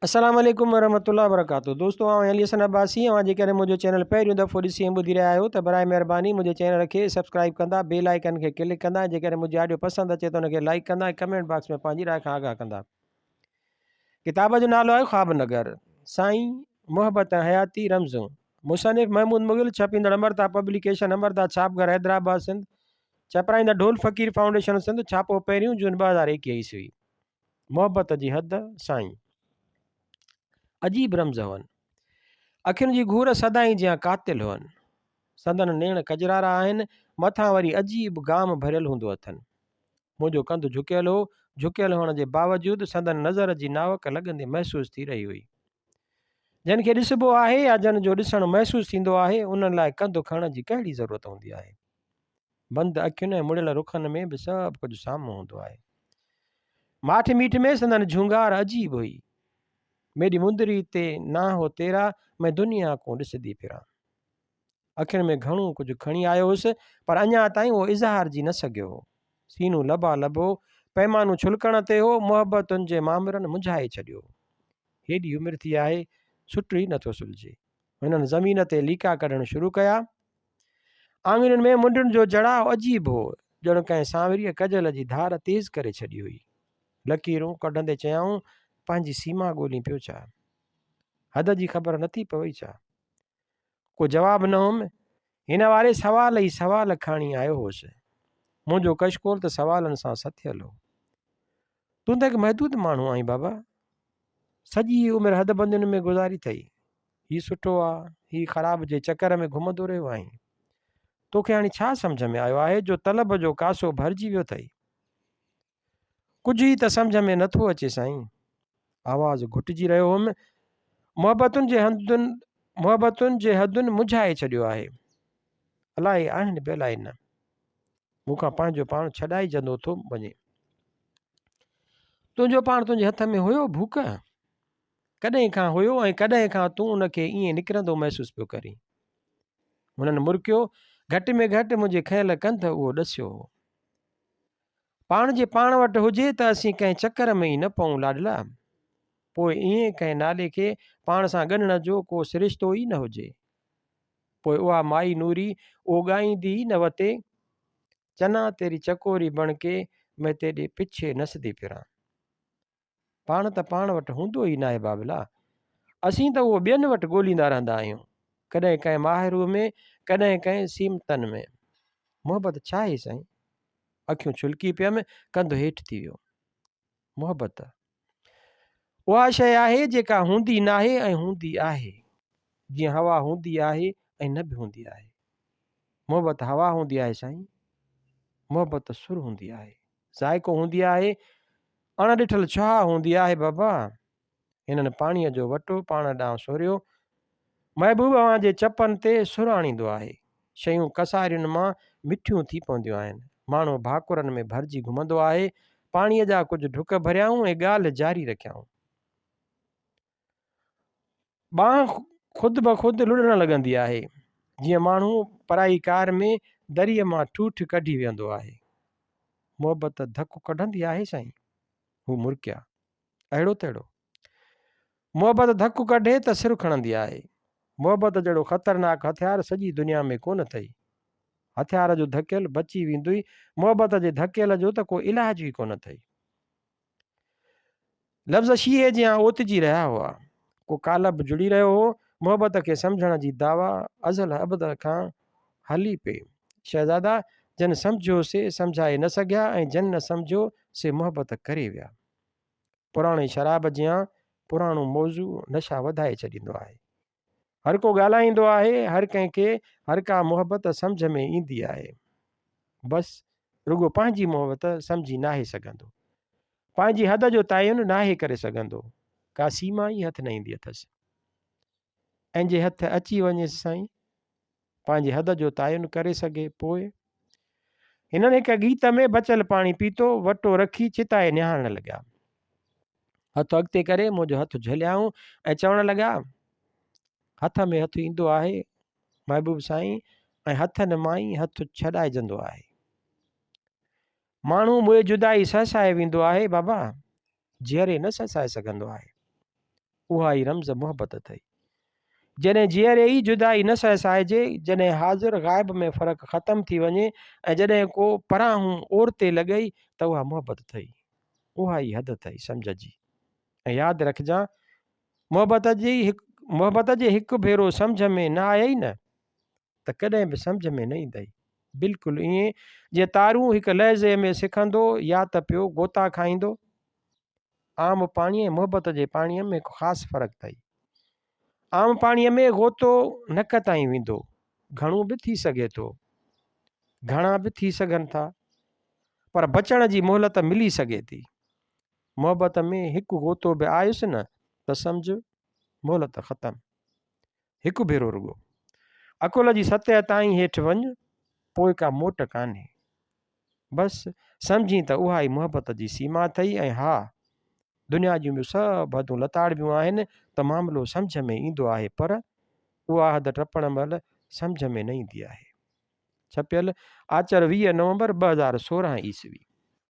السلام عليڪم ورحمة الله وبرڪاته دوستو آئون علي حسن عباسي اوهان جيڪڏهن منهنجو چينل پهريون دفعو ڏسي ۽ ٻڌي رهيا آهيو ته برائي مهرباني منهنجي چينل کي سبسڪرائب ڪندا بيل آئيڪن کي ڪلڪ ڪندا ۽ جيڪڏهن منهنجي آڊيو پسند اچي ته ان کي لائيڪ ڪندا ۽ ڪمينٽ باڪس ۾ پنهنجي راء کان آگاهه ڪندا ڪتاب جو نالو آهي خواب نگر سائين محبت ۽ حياتي رمزون مصنف محمود مغل ڇپيندڙ امرتا پبليڪيشن امرتا ڇاپ گهر حيدرآباد سنڌ ڇپرائيندڙ ڍول فقير فائونڊيشن سنڌ ڇاپو پهريون جون 2021 عيسوي محبت جي حد سائين. عجيب رمز هئن. اکين جي گهور سدائين جيان قاتل هئن. سندن نيڻ ڪجرارا آهن، مٿان وري عجيب گام ڀريل هوندو اٿن. منهنجو ڪنڌ جهڪيل هو، جهڪيل هئڻ جي باوجود سندن نظر جي ناوڪ لڳندي محسوس ٿي رهي هئي. جن کي ڏسبو آهي يا جن جو ڏسڻ محسوس ٿيندو آهي، انهن لاء ڪنڌ کڻڻ جي ڪهڙي ضرورت هوندي آهي. بند اکين ۽ مڙيل رخن ۾ به سڀ ڪجهه سامهون هوندو آهي. ماٺ ميٺ ۾ سندن جهونگار عجيب هئي. ميڏي مندري تي نان هو تيرا، مين دنيا ڪون ڏسدي ڦران. اکين ۾ گهڻو ڪجهه کڻي آيو هيس، پر اڃا تائين اهو اظهارجي نه سگهيو هو. سينو لبا لب هو، پيمانو ڇلڪڻ تي هو، محبتن جي مامرن منجهائي ڇڏيو هو. هيڏي عمر ٿي آهي، سٽ ئي نٿو سلجي. هنن زمين تي ليڪا ڪڍڻ شروع ڪيا. آڱرين ۾ منڊين جو جڙاء عجيب هو، ڄڻ ڪنهن سانوريء ڪجل جي ڌار تيز ڪري ڇڏي هئي. لڪيرون ڪڍندي چيائون، پنهنجي سيما ڳولين پيو ڇا؟ حد جي خبر نٿي پوئي ڇا؟ ڪو جواب نه هوم. هن واري سوال ئي سوال کڻي آيو هوس. منهنجو ڪشڪول ته سوالن سان سٿيل هو. تون ته هڪ محدود ماڻهو آهين بابا. سڄي عمر حدبندين ۾ گذاري اٿئي. هي سٺو آ، هي خراب جي چڪر ۾ گهمندو رهيو آهين. توکي هاڻي ڇا سمجهه ۾ آيو آهي جو طلب جو ڪاسو ڀرجي ويو اٿئي؟ ڪجهه ئي ته سمجهه ۾ نٿو اچي سائين. آواز گهٽجي رهيو هوم. محبتن جي حدن محبتن جي حدن منجهائي ڇڏيو آهي. الائي آهن به الائي نه. مون کان پنهنجو پاڻ ڇڏائجندو ٿو وڃي. تنهنجو پاڻ تنهنجي هٿ ۾ هيو ڀوڪ؟ ڪڏهن کان هيو ۽ ڪڏهن کان تون ان کي ائين نڪرندو محسوس پيو ڪرين؟ هنن مرڪيو، گهٽ ۾ گهٽ منهنجي کنيل ڪنڌ اهو ڏسيو هو. پاڻ جي پاڻ وٽ هجي ته اسين ڪنهن چڪر ۾ ئي نه پئون لاڏلا. پوء ائين ڪنهن نالي کي پاڻ سان ڳنڍڻ جو ڪو سرشتو ئي نه هجي. پوء اها مائي نوري اهو ڳائيندي ئي نه وتي، چنا تيري چڪوري بڻ ڪي مين تيڏي پڇي نسدي ڦران. پاڻ ته پاڻ وٽ هوندو ئي ناهي بابلا. اسين ته اهو ٻين وٽ ڳوليندا رهندا آهيون. ڪڏهن ڪنهن ماهروء ۾، ڪڏهن ڪنهن سيمتن ۾. محبت ڇا آهي سائين؟ اکيون ڇلڪي پيم، ڪنڌ هيٺ ٿي ويو. محبت اها شيء آهي جيڪا هوندي ناهي ۽ هوندي آهي. جيئن هوا هوندي آهي ۽ نه به هوندي آهي. محبت هوا هوندي آهي سائين. محبت سر هوندي آهي. ذائقو هوندي آهي، اڻ ڏٺل ڇهاء هوندي آهي بابا. هنن پاڻيء جو وٽو پاڻ ڏانهن سوريو. محبوب اوهان جي چپن تي سر آڻيندو آهي. شيون ڪسارين مان مٺيون ٿي پونديون آهن. ماڻهو ڀاڪرن ۾ ڀرجي گهمندو آهي. پاڻيء جا ڪجهه ڍڪ ڀريائون ۽ ڳالهه جاري رکيائون. ٻانهن خود بخود لڏڻ لڳندي آهي، جيئن ماڻهو پرائي ڪار ۾ دريء مان ٺوٺ ڪڍي ويهندو آهي. محبت ڌڪ ڪڍندي آهي سائين. هو مرڪيا. اهڙو تهڙو. محبت ڌڪ ڪڍي ته سر کڻندي آهي. محبت جهڙو خطرناڪ هٿيار سڄي دنيا ۾ ڪونه اٿئي. هٿيار جو ڌڪيل بچي ويندوئي، محبت جي ڌڪيل جو ته ڪو علاج ئي ڪونه اٿئي. لفظ شيهي جيان اوتجي رهيا هئا. ڪو قالب جڙي رهيو هو. محبت کي سمجهڻ جي دعويٰ ازل ابد کان هلي پئي. شهزادا جن سمجهيو سي سمجهائي نه سگهيا ۽ جن نه سمجهيو سي محبت ڪري ويا. پراڻي شراب جيان پراڻو موضوع نشا وڌائي ڇڏيندو آهي. هر ڪو ڳالهائيندو آهي، هر ڪنهن کي هر ڪا محبت سمجهه ۾ ايندي آهي. بس رڳو پنهنجي محبت سمجهي ناهي سگهندو. پنهنجي حد جو تعين ناهي ڪري سگهندو. ڪا سيما ئي هٿ نه ايندي اٿس. ۽ جي هٿ اچي وڃيس سائين، پنهنجي حد جو تعين ڪري سگهي پوء؟ هنن هڪ ڳيت ۾ بچيل پاڻي پيتو، وٽو رکي چتائي نهارڻ لڳا. هٿ اڳتي ڪري منهنجو هٿ جهليائون ۽ چوڻ لڳا، هٿ ۾ هٿ ايندو آهي محبوب سائين ۽ هٿن مان ئي هٿ ڇڏائجندو آهي. ماڻهو موئي جدائي سهسائي ويندو آهي بابا، جيئري نه سهسائي سگهندو آهي. اها ئي رمز محبت اٿئي. جڏهن جيئري ئي جدائي نه سهسائجي، جڏهن حاضر غائب ۾ فرق ختم ٿي وڃي ۽ جڏهن ڪو پرانهون اورتي لڳئي ته اها محبت اٿئي. اها ئي حد اٿئي سمجهه جي. ۽ ياد رکجان محبت جي محبت جي هڪ ڀيرو سمجهه ۾ نه آيئي نه ته ڪڏهن به سمجهه ۾ نه ايندئي. بلڪل ائين جيئن تارون هڪ لحظي ۾ سکندو يا ته پيو غوطا کائيندو. عام پاڻي ۽ محبت جي پاڻيء ۾ هڪ خاص فرق اٿئي. عام پاڻيء ۾ غوطو نڪ تائين ويندو، گهڻو به ٿي سگهي ٿو، گهڻا به ٿي سگهن ٿا، پر بچڻ جي مهلت ملي سگهي ٿي. محبت ۾ هڪ غوطو به آيس نه ته سمجهه مهلت ختم. هڪ ڀيرو رڳو عقل جي سطح تائين هيٺ وڃ، پوء ڪا موٽ ڪانهي. بس سمجهين ته اها ئي محبت جي سيما اٿئي ۽ ها، دنيا جون ٻيون سڀ حدون لتاڙبيون آهن ته معاملو سمجهه ۾ ايندو آهي پر اها حد ٽپڻ مهل سمجهه ۾ نه ايندي آهي. ڇپيل، آچر 20 نومبر 2016 عيسوي.